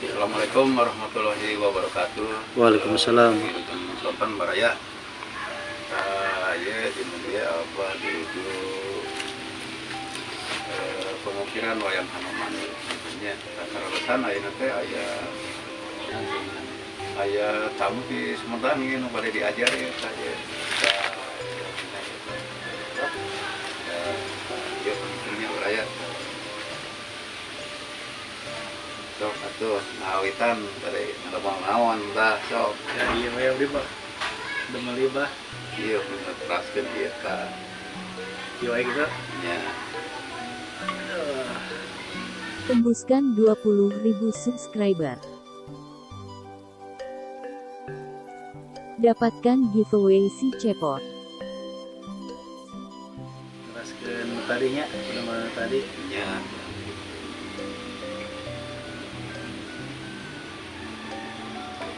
Assalamualaikum warahmatullahi wabarakatuh. Waalaikumsalam. Sonten baraya. Ieu di dieu Abah dinuju pengukiran wayang Hanoman nya. Kaleresan ayeuna teh aya aya tamu di Sumedang ieu nu bade diajar ya tah ieu. Ka ya, ieu pengukirnya baraya. Sok atuh ngawitan bade ngadamel naon tah, sok. Ya, iya we abdi, Pak. Damel ieu, Bah. Ieu ngeteraskeun ieu ka Ieu wae gitu. Nya. Aduh. Tembuskan 20.000 subscriber. Dapatkan giveaway si Cepot. Teraskeun tadinya, udah tadi. Nya.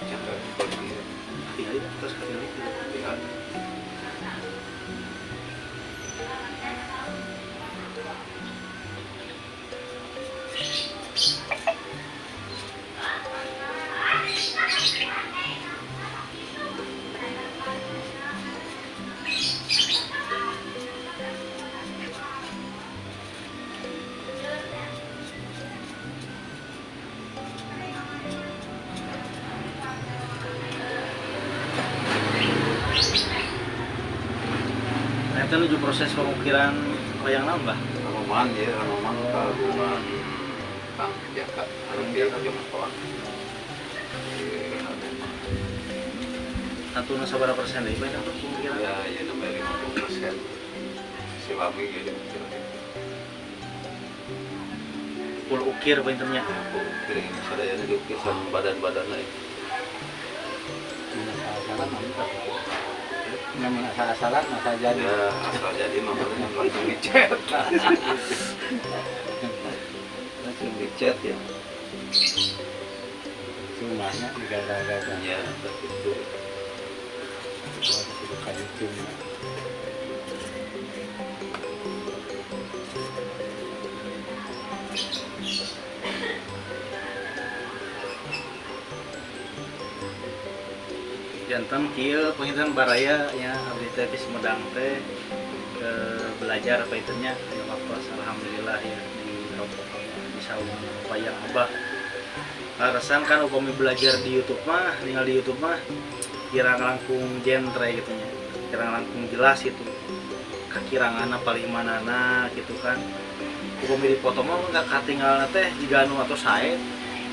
Cakep ieu. Tinggal terus tinggal. Tinggal. Nah, itu nuju proses pengukiran wayang naon, Bah? Hanoman ya, Hanoman kagungan Kang Jaka anu di Jemaah. Ieu Hanoman. Satu sabaraha persen deui, Bah, itu pengukiran? Ya, ya nambah 50%. Si lami gitu. Full ukir panginten nya. Aku ukir ini sadayana diukir sama badan-badanna itu. Asal-asalan mantap. Namun asal-asalan asal jadi. Ya, asal jadi mah langsung dicet. Langsung dicet ya. Cumanya digagal-gagal. Ya, begitu. Bukan cuma. Janten kieu panginten baraya nya, abdi teh di Sumedang teh belajar panginten nya aya waktos, alhamdulillah ya, di di saung wayang Abah. Alasan kan upami belajar di YouTube mah, tinggal di YouTube mah kirang langkung jentre gitu nya, kirang langkung jelas gitu kakiranganna paling manana gitu kan. Upami dipoto mah nggak katinggalna teh jiga anu atau sae,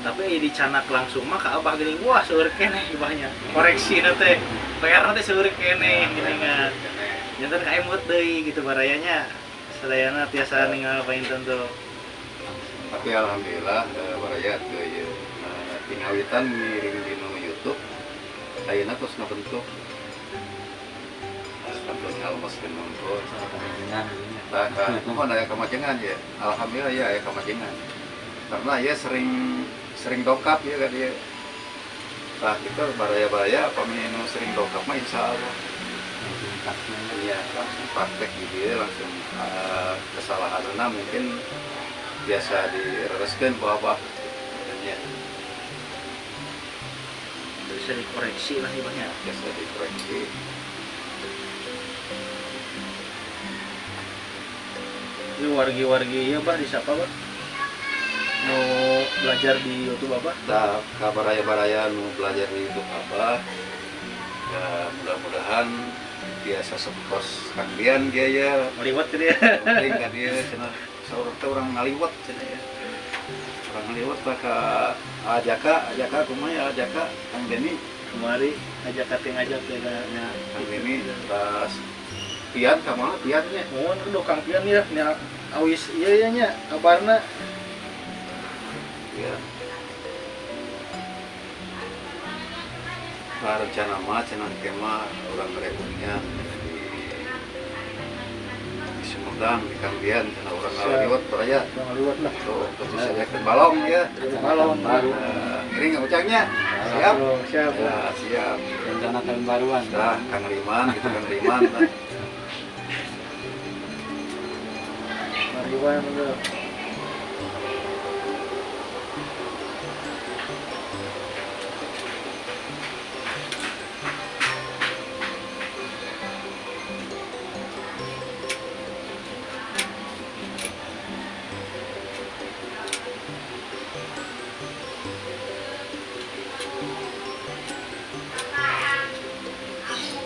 tapi dicanak langsung mah ka Abah geuning, wah, seueur keneh ibahnya koreksi teh, PR teh seueur keneh geuningan. Janten kaemut deui gitu barayanya sadayana tiasa ningal panginten tuh. Tapi alhamdulillah baraya teu ieu tingawitan ngiring dinu YouTube ayeuna tos ngabentuk kantun ngalmoskeun nungkul. Soal kemajengan ini. Tah ka nuhun aya kamajengan ya. Alhamdulillah ya aya kamajengan. Karena ya sering sering dongkap ya kan dia. Tah kita baraya-baraya pami nu sering dongkap mah insya Allah iya langsung praktek gitu ya, langsung kesalahanna mungkin biasa direreskeun ku Abah ya. Bisa dikoreksi lah ibahnya. Biasa dikoreksi. Ini wargi-wargi ya, Bah, disapa, Bah, mau belajar di YouTube apa? Tah ka baraya-baraya nu belajar di YouTube Abah ya, mudah-mudahan biasa sepos Kang Dian dia ya. Ngaliwat gitu ya. Penting ka dia cenah, saur teh urang ngaliwat cenah ya, urang ngaliwat tah ka Ajaka. Ajaka kumaha ya, Ajaka Kang Deni? Kemari ngajak kating ngajak teh ka Ya, Kang Deni tas Pian ka mana Pian nya? Mohon aduh Kang Pian ya nya awis iya ya nya kabarna. Pian. Rencana mah cenah kemah urang reunnya di Sumedang di Kangbian cenah urang ngaliwat baraya. Ngaliwat lah. Tuh, terus saya balong ya. Balong baru. Ngiring enggak ucangnya? Siap. Siap. Ya, siap. Rencana tahun baruan. Nah, Kang Riman gitu Kang Riman lah. Riman bener.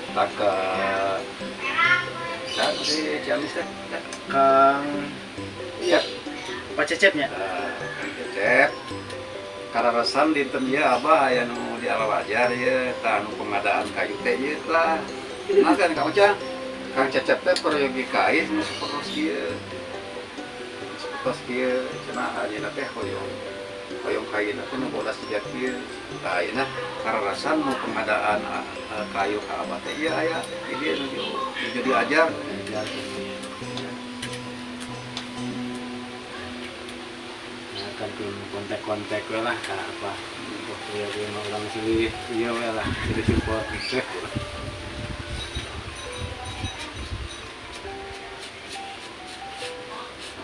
Taka di Ciamis teh. Kang iya, Pak Cecepnya. Kang Cecep. Kararesan dinten ieu abah aya nu di Alalajar ieu tah anu pengadaan kayu teh ieu tah. Nah kan Kang Ujang, Kang Cecep teh peryogi kai nu sapertos kieu. Sapertos kieu cenah ayeuna teh hoyong hoyong kayuna teh nu bodas siga kieu. Tah ayeuna kararesan nu pengadaan kayu ka abah teh ieu aya di dieu nuju diajar. Nah, kan kontak-kontak we lah ka apa. Ieu ge mah urang silih ieu we lah, silih support.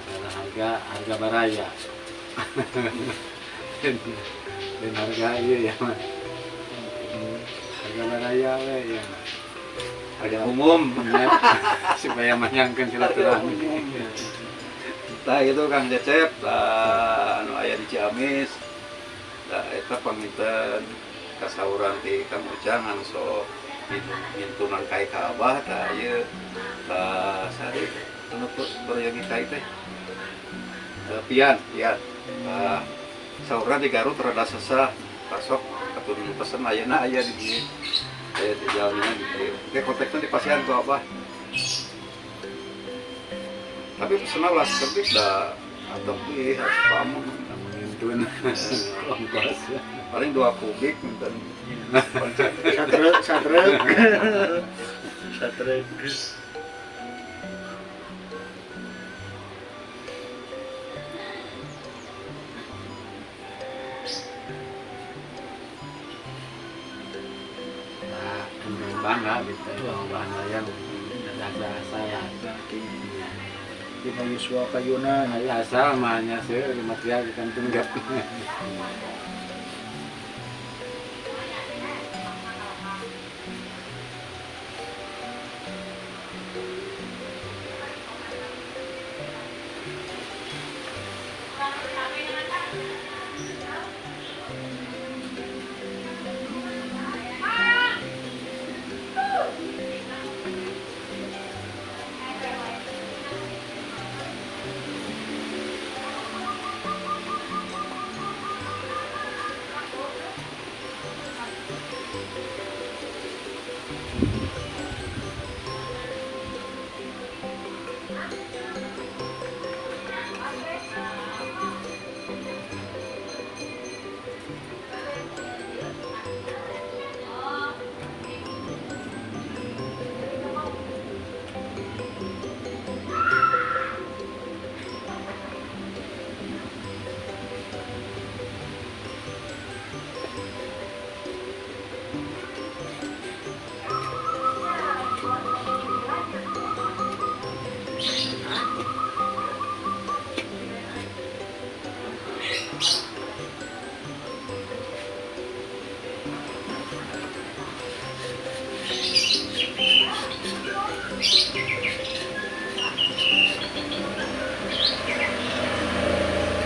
Masalah harga baraya. Dan harga ieu ya mah. Harga baraya we ya. Harga umum ya, supaya menyangkan silaturahmi. Nah itu Kang Cecep, lah anu aya di Ciamis. Nah eta panginten kasauran ti Kang Ujang anu sok mintunan kai ka abah tah ieu tah sari anu peryogi kai teh. Pian, pian. Nah, saurna di Garut rada sesah, pasok atuh pesen ayeuna aya di dieu. Aya di jalmina di dieu. Oke kontakna di pasihan ku abah. Tapi pesenna ulah sekedik da atau ih pamun Mintun ongkos. Paling 2 kubik minten. Satrek, satrek. Satrek. Nah, bangga gitu, bahan wayang asa ya. Dina yuswa kayuna aya asal mah nya seueur material di kantung gap.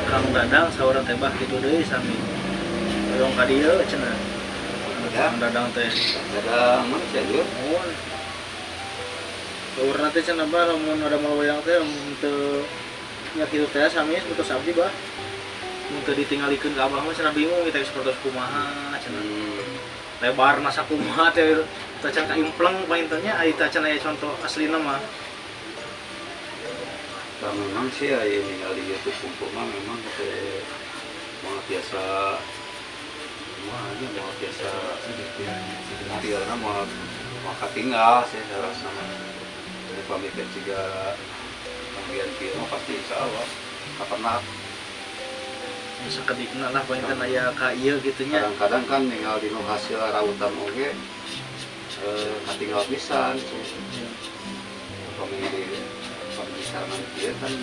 Kang Dadang saurang teh bah kitu deui sami. Hoyong ka dieu cenah. Kang Dadang teh. Dadang mana Cianjur? Mun. Saurna teh cenah bah lamun ada mal wayang teh mun teu nya kitu teh sami putus abdi bah. Mun teu ditinggalikeun ka abah mah cenah bingung kita geus sapertos kumaha cenah. Lebarna sakumaha teh teh can kaimpleng paintennya ari teh can aya contoh aslina mah. Nah, memang sih ya ningali YouTube kumpul mah memang teh mah biasa Wah, ini mau biasa Jelas. Tiarna mau mau katinggal sih harusnya mah. Jadi pamikeun jiga panggihan kieu mah pasti insya Allah kapernak. Sakedikna lah panginten aya ka ieu kitu nya. Kadang-kadang kan tinggal di nu hasil rautan oge katinggal pisan sih. Pami di pami sarangan kieu kan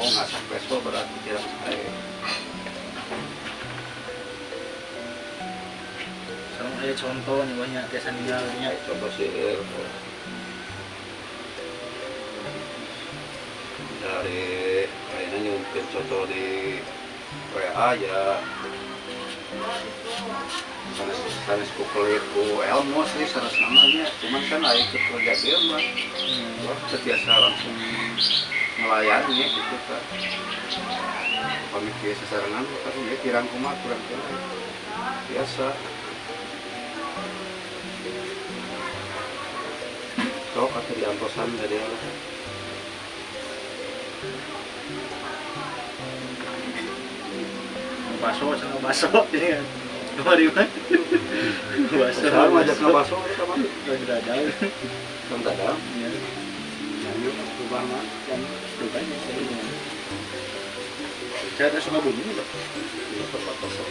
oh ngasah pespo berarti kirang sae. Sareng aya contoh nya banyak tiasa ninggal nya. Contoh sih dari kayaknya nyumpin contoh di WA ya sanes sanes ku pelit ku elmo sih sanes namanya cuman kan aya ikut kerja dia mah wah setiasa langsung melayani gitu kan pamit dia sesarengan kan dia kirang kumaha kurang kurang biasa sok atau diantosan dari lah. Baso sama baso ini kan. Kemari mah. Baso. Sekarang ngajak ngabaso eta mah. Kang Dadang. Kang Dadang. Iya. Jangan ubah mah kan Rupanya saya. Saya ada Sukabumi nih, Pak. Iya, perbatasan.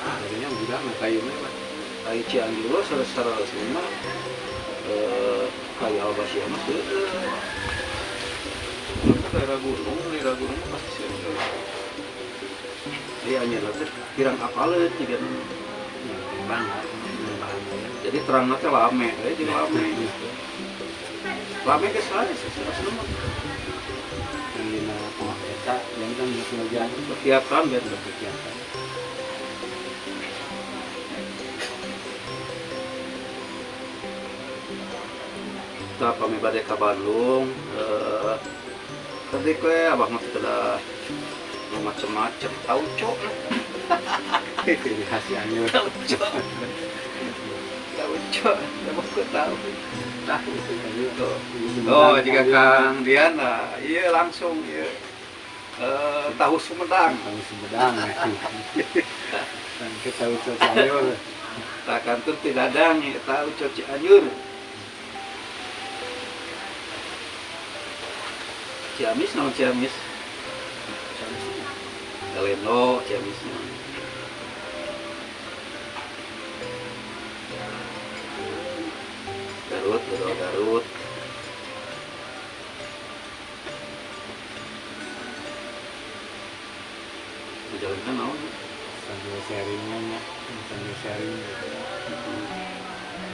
Jadinya udah mah kayu mah Pak. Ai Cianjur secara resmi mah kayu Albasia mah seueur. Daerah gunung mah pasti seueur. Iya anjeunna teh kirang apaleun jiga. Ya, timbang lah. Jadi terangna teh lame, we jeung lame gitu. Lame geus sae secara mah. Yang dina rumah eta yang kan kerjaan Persiapkan biar berkegiatan. Kita pami bade ka Bandung, tadi we abah mah teu kedah nu macem-macem tauco lah. Ciri khas Cianjur. Tauco. Tauco, abah ku tahu. Tahu gitu. Oh, jika Kang Diana, iya langsung iya. Tahu Sumedang. Tahu Sumedang. Kita tahu Cianjur. Tak kantun tidak dadang, ya, tahu Cianjur. Ciamis naon Ciamis? Ciamis. Galendo Ciamisnya. Garut, Garut, Garut. Perjalanan naon? Sambil sharingnya nya, sambil sharing gitu.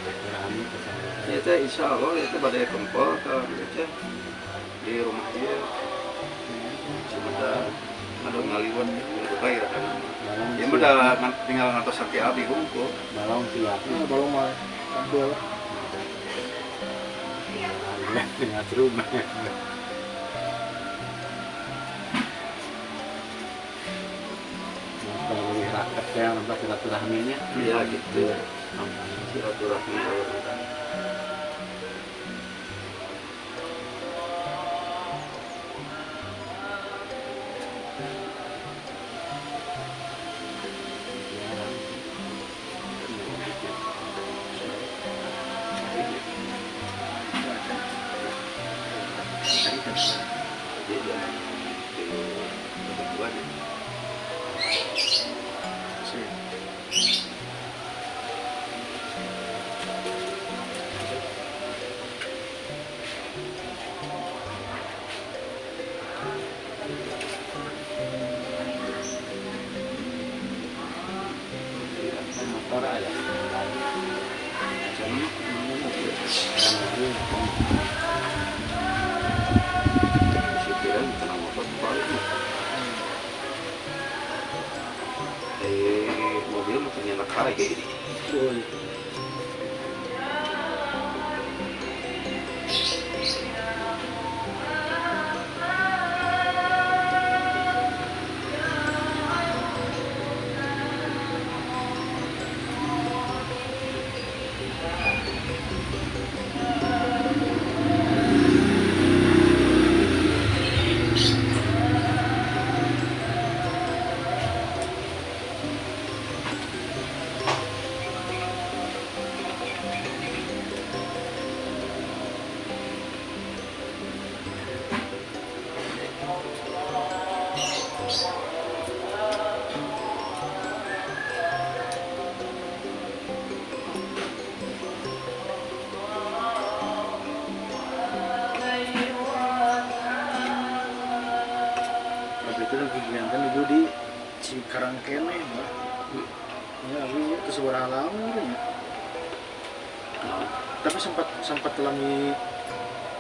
Silaturahmi ke sambil Ya sharing. teh insya Allah itu badai kempol ke Aceh di rumah dia Sumedang ada ngaliwat buka ya kan. Balong Ya udah tinggal ngantos sampai abdi hungkul. Balong siap. Ya, balong mah tampil. Tinggal rumah. Kalau lebih rakyat ya, nampak silaturahminya. Iya gitu. Silaturahmi. Jadi jangan tilu berdua deh. Motor ada. Jangan mobil. Mobil. Sipiran kena motor balik. Mobil mah ternyata kaya. nya. Tapi sempat sempat lami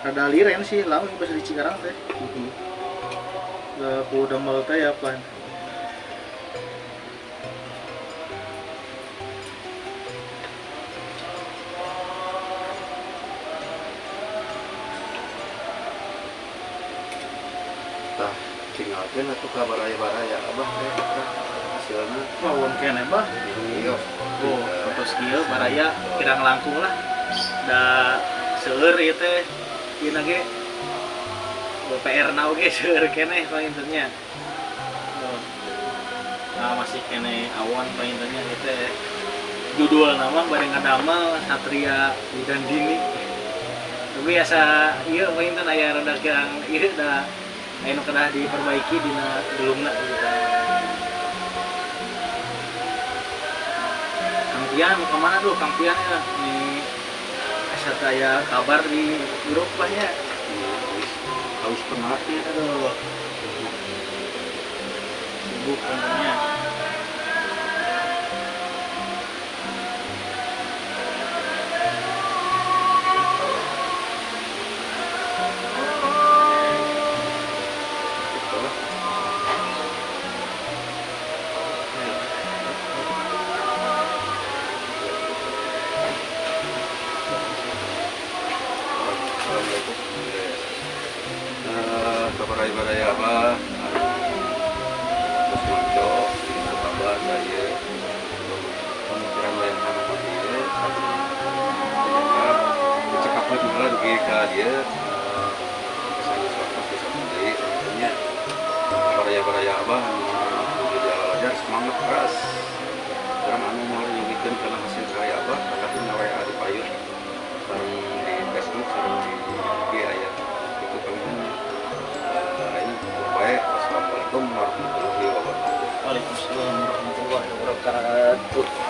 rada liren sih lami pas di Cikarang teh. Ku damel teh ya pan. Tah tinggalkeun atuh ka baraya-baraya abah teh tah hasilna. Wah, won keneh bah. Iya. Oh, foto kieu baraya kirang langkung lah. Da seueur ieu teh ieu na ge PR na oge seueur keneh pangintennya. Oh. Nah, masih keneh awan pangintennya ieu teh. Judul nama bade ngadamel Satria Bidan Dini. Tapi asa ieu panginten aya rada kirang ieu da aya nu kedah diperbaiki dina gelungna gitu. Kang Pian mau kemana tuh Kang Pian ya? Nih asa teu aya kabar di grup lah nya. Haus penatnya. Aduh. Sibuk tentunya. Gitu lah. Assalamualaikum. Kabar baraya abah. Terus maco, ini kabar saya. Pemikiran lain sama ieu, cekap heula dugi ka dieu. Bisa waktu bisa deui tentunya. Baraya-baraya abah anu jadi belajar semangat keras. Sekarang anu mau nyugikeun kana hasil karya abah, kakak WA di payun. Sareng di Facebook, sareng di IG aya. Itu panginten. Ini baik. Wassalamualaikum warahmatullahi wabarakatuh. Waalaikumsalam warahmatullahi wabarakatuh.